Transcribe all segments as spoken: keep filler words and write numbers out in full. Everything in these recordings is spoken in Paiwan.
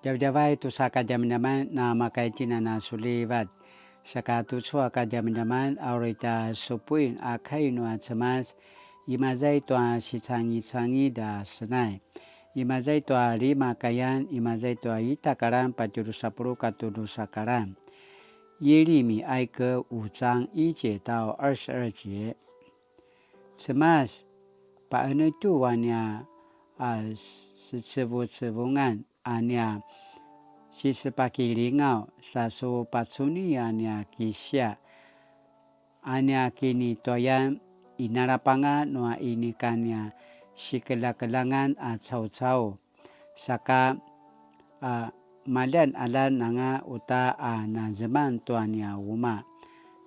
Djavadjavay tusa kadjamadjaman na makaitinan a sulivat. Saka tucu a kadjamadjaman a uri tja supuin a kai nua Cemas, imazay tua sicangicangit a senai. Imazay tua lima kayan, imazay tua ita karan patje drusa puluq katua drusa karan. 耶利米哀歌五章一节到二十二节。 Cemas, paqenetju a nia a secevucevungan a nia sisepakilingaw, sa su pacuni a nia kisia, a nia kinituayan, inalapanga nua inika nia sikeljakeljangan a caucau. Saka a maljan alan anga uta a nazeman tua nia uma.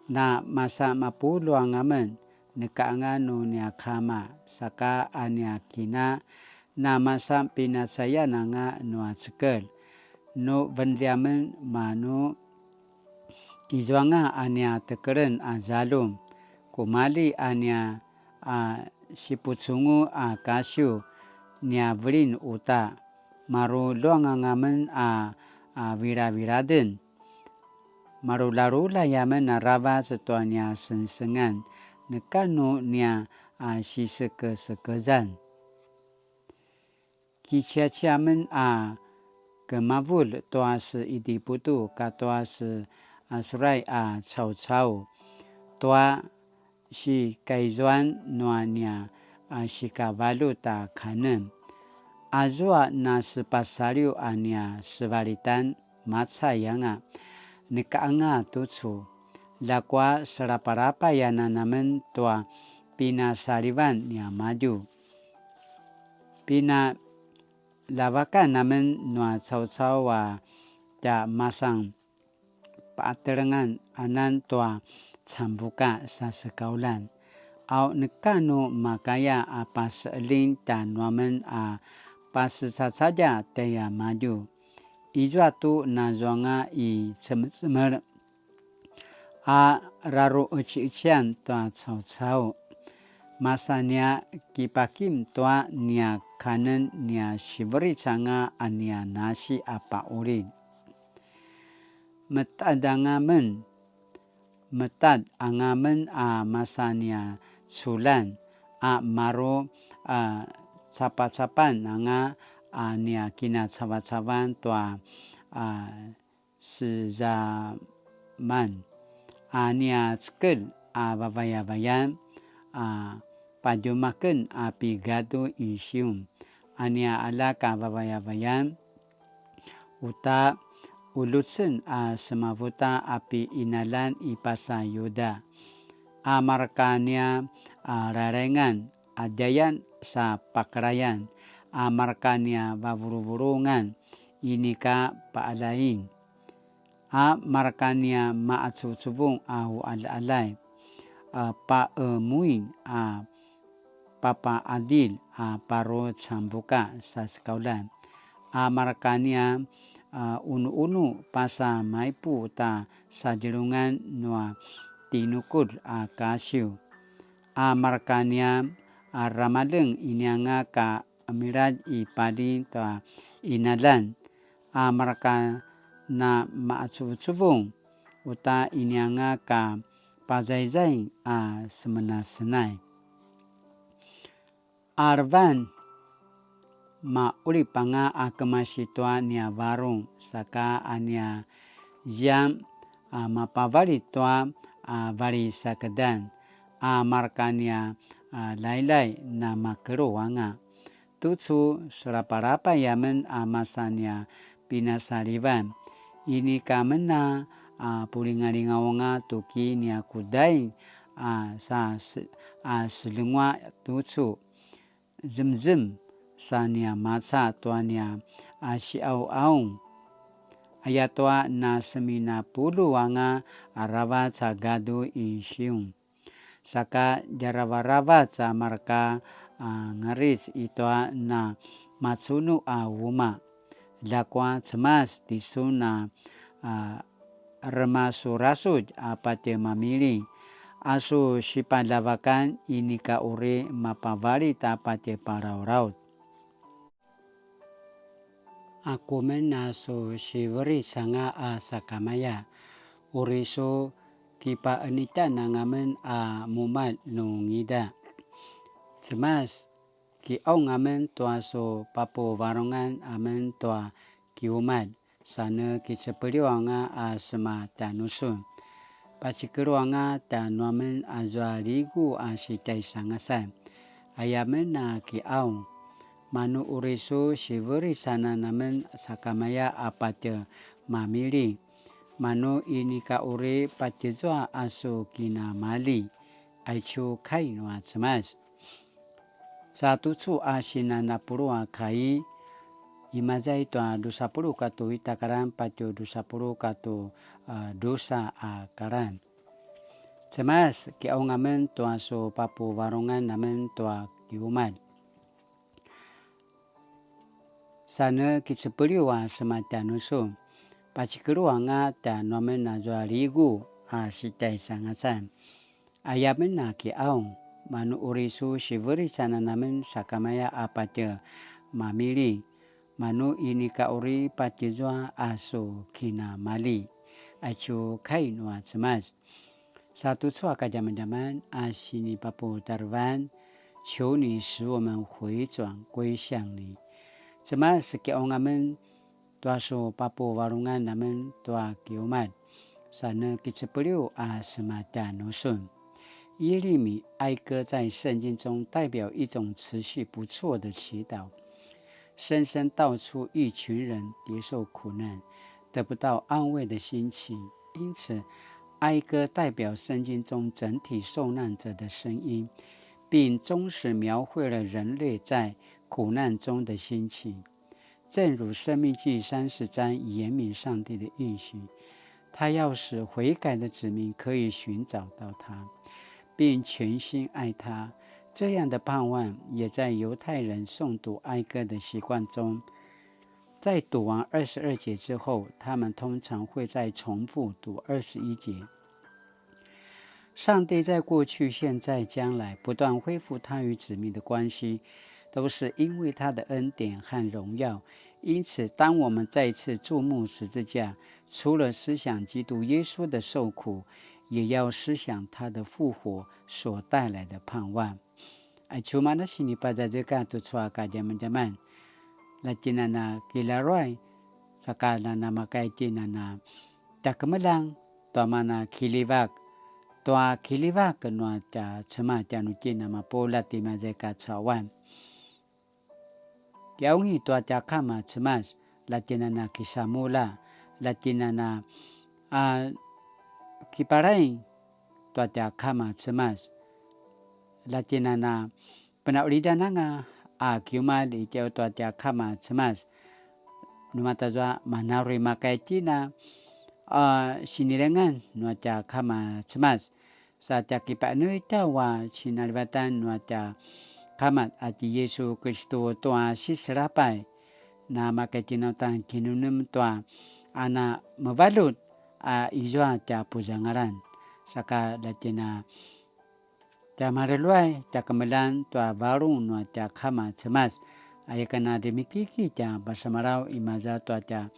Na masa mapulu anga men, neka anga nu nia kama, saka a nia kina, na masa pinacayan anga nua cekel. Nu venljamen manu izuanga a nia tekelen a zaljum, kumali a nia a sipucungu a kasiw nia velin uta, maru luanganga men a, a vilaviladen. Marularullay amen aravac tua nia sengsengan, neka nu nia a sisekesekezan. Kiciacia men a kemavulj tua se Idiputu katua se Asurai a caucau, tua sikaizuan nua nia a sikavaljut a kanen. Azua na sepasaliw a nia sevalitan macay anga, neka anga tucu. Ljakua selapalapay anan amen tua pinasalivan niamadju. Pinaljavakan amen nua caucau a tja masan paqatelengan anan tua cambuka sa sekaulan. Au neka nu makaya a paseqeljing tjanuamen a pasecacadja tjaiamadju. Izua tu nazuanga i cemecemel a raruqeciqecian tua caucau. Masa nia kipakim tua nia kanen nia siveric anga a nia nasi a paqulid. Metad anga men, metad anga men a masa nia culjan a maru a capacapan anga a nia kinacavacavan tua a sezaman a nia cekel a vavayavayan a padjumaken a pi gadu i Siun a nia aljak a vavayavayan uta ulucen a semavuta a pi inaljan i pasa Yuda a marka nia a raraingan a djayan sa pakalayan a marka nia vavuluvulungan inika paqaljain a marka nia maqacuvucuvung a uqaljaqaljay a paqemuin a papaqadilj a paru cambuka sa sekaulan a marka nia a unuunu pasa maipu ta sadjelungan nua tinukud a kasiw a marka nia a ramaljeng inianga ka qemiladj i paling tua inaljan a marka na maqacuvucuvung uta inianga ka pazayzay a semenasenay. Alvan, maqulip anga a kemasi tua nia varung saka a nia ziam a mapavalit tua a valisakedan a marka nia a lailai na makelu anga. Tucu selapalapay amen a masa nia pinasalivan. Inika men a pulingalingaw anga tuki nia kudain a sa se-, a selengua tucu. Zemzem sa nia maca tua nia a siqauqaung. Ayatua na seminapulu anga aravac a gadu i Siun. Saka djaravaravac a marka a ngeric i tua na macunu a uma. Ljakua Cemas tisun a, a remasurasudj a patje mamiling, a su sipaljavakan inika uri mapavalit a patje palalaut. Aku men a su siveric anga a sakamaya, uri su kipaenitan anga men a mumalj nungida. Cemas, kiqaung amen tua su papuvarungan amen tua kiumalj, sa ne kicepeliw anga a sema tjanusun. Pacikelu anga tjanuamen azua ligu a sitjaisangasan. Aya men a kiqaung, manu uri su siveric anan amen sakamaya a patje mamiling, manu inika uri patjezua a su kinamali, aicu kai nua Cemas. Sa tucu a sinan a pulu a kai, imaza i tua dusa pulu katu ita karan patje dusa pulu katu, a, dusa a karan. Cemas, kiqaung amen tua su papuvarungan amen tua kiumalj, sa ne kicepeliw a sema tjanusun. Pacikelu anga tjanuamen azua ligu a sitjaisangasan. Aya men a kiqaung, manu uri su siveric anan amen sakamaya a patje mamiling, manu inika uri patjezua a su kinamali, aicu kai nua Cemas. Sa tucu a kadjamadjaman a sinipaputarevan, 求你使我們回轉歸向你. Cemas, kiqaung amen tua su papuvarungan amen tua kiumalj, sa ne kicepeliw a sema tjanusun. 耶利米哀歌在圣经中代表一種持续不輟的祈祷，深深道出一群人抵受苦难、得不到安慰的心情。因此，哀歌代表圣经中整体受难者的声音，并忠实描绘了人类在苦难中的心情。 正如申命记三十章言明上帝的应许，他要使悔改的子民可以寻找到他，并全心爱他。这样的盼望也在犹太人诵读哀歌的习惯中。在读完二十二节之后，他们通常会再重复读二十一节。 上帝在过去、现在、将来不断恢复他与子民的关系，都是因为他的恩典和荣耀。因此，当我们再次注目十字架，除了思想基督耶稣的受苦，也要思想他的复活所带来的盼望。 Aicu mana sinipazazekatj tucu a kadjamadjaman. Latjinana kilaruay, saka nanamakay tjinana tjakemeljang, tua mana kiljivak, tua kiljivak nua tja Cemas tjanuitjen a mapuljat i maza i kacauan. Kiqaungi tua tja Kama Cemas, latjinana kisamulja, latjinana, a, kiparaing tua tja Kama Cemas, latjinana penaulidan anga a kiumalj i tjau tua tja Kama Cemas. Nu matazua mana uri makay tjina, a, sinilengan nua tja Kama Cemas. Sa tja kipaenetjaw a cinalivatan nua tja Kama a ti Yisu Kristu tua siselapay. Na makay tjinautang kinemnem tua a na mevaljut a izua tja puzangalan. Saka latjina tja mareluay tja kemeljang tua varung nua tja Kama Cemas. Aya kana demikiki tja pasemalaw i maza tua tja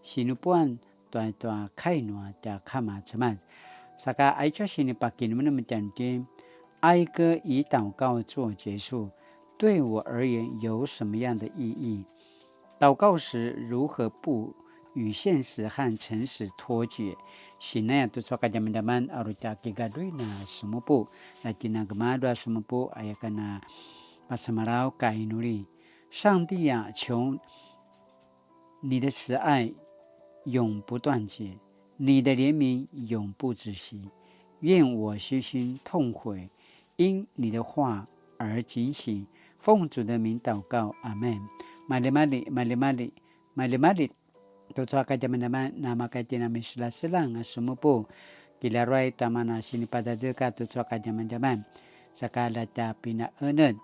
sinupuan tua tua kai nua tja Kama Cemas. Saka aicu a sinipakinemnem tjanuitjen, 哀歌以禱告做結束，對我而言有什麼樣的意義？禱告時如何不與現實和誠實脫節？Sinaya tucu a kadjamadjaman a uri tja kigaduy na semupu, na tjina gemadua semupu, aya kana pasemalaw ka inuli. 上帝啊，求你的慈爱永不断绝，你的怜悯永不止息。愿我虚心痛悔，因你的话而警醒。奉主的名祷告，阿们。Maljimalji, maljimalji, maljimalji. Tucu a kadjamadjaman, namakay tjina miselaselang a semupu. Kilaruay tua mana sinipazazekatj tucu a kadjamadjaman. Saka la tja pinaenetj.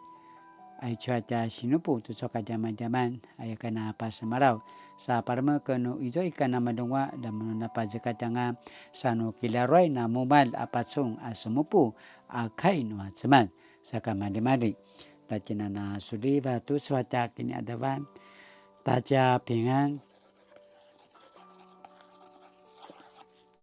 Aicu a tja sinupu tucu a kadjamadjaman, aya kana pasemalaw. Sa palemeken nu izua ika namadungua, la mun nu napazekatj anga, sa nu kilaruay na mumalj a pacun a semupu, a kai nua Cemas. Saka maljimalji. La tjina na suliva tucu a tja kiniqadavan. 大家平安。